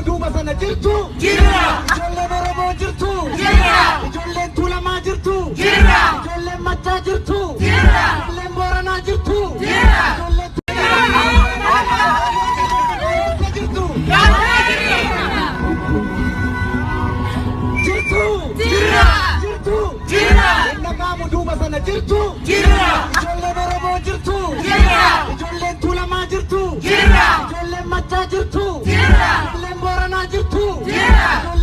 Duuba sana jirtu. Jirra. Ijoolleen Oromoo jirtu. Jirra. Ijoolleen Tuulamaa jirtu. Jirra. Ijoolleen Maccaa jirtu. Jirra. Ijoolleen Booranaa jirtu. Jirra. Ijoolleen jirtu. Jirtu. Jirra. Jirtu. Jirra. Inni qaamu duuba sana jirtu. Jirra. Ijoolleen Oromoo jirtu. Jirra. Ijoolleen Tuulamaa jirtu. Jirra. Ijoolleen Maccaa jirtu. Jirra. Ijoolleen Booranaa jirtu. Jirra. Ijoolleen